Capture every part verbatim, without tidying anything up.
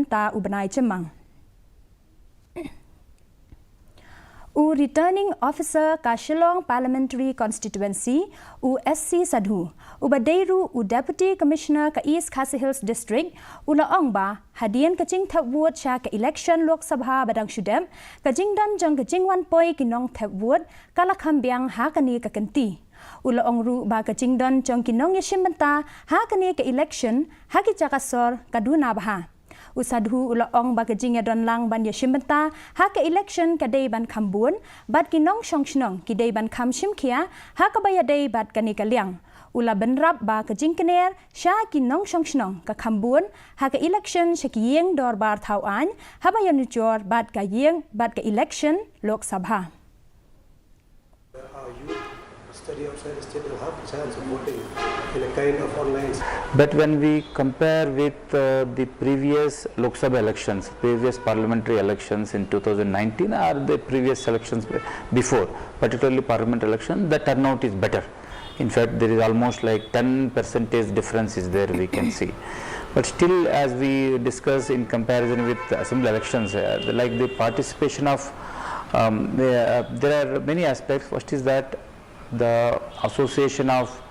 ta u bnai Chemmang. U Returning Officer ka Shillong Parliamentary Constituency, u S C Sadhu, uba dei ruh u Deputy Commissioner ka East Khasi Hills District, u la ong ba hadien ka jingthep vote sha ka election Lok Sabha ba dang shu dep, ka jingdon jong ka jingwan poi ki nongthep vote ka la kham biang ha kane ka kynti. U la ong ruh ba ka jingdon jong ki nongïashim bynta ha kane ka election ha ki jaka sor ka duna bha. U Sadhu u la ong ba ka jingïadon lang ban ïashim bynta ha ka election ka dei ban kham bun, bad ki nongshong shnong ki dei ban kham shim khia ha kaba ïadei bad kane ka liang. U la bynrap ba ka jingkner sha ki nongshong shnong ka kham bun ha ka election sha ki ïing dorbar thaw aiñ, haba ïanujor bad ka ïing bad ka election Lok Sabha. Our youth study outside the state will have a chance of voting in a kind of online. But when we compare with uh, the previous Lok Sabha elections, previous parliamentary elections in two thousand nineteen or the previous elections before, particularly parliament election, the turnout is better. In fact, there is almost like ten percentage difference is there, we can see. But still, as we discuss in comparison with assembly elections, uh, like the participation of, um, the, uh, there are many aspects. First is that the association of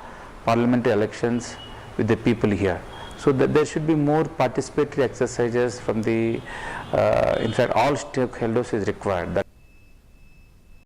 parliamentary elections with the people here. So that there should be more participatory exercises from the, uh, in fact, all stakeholders is required. That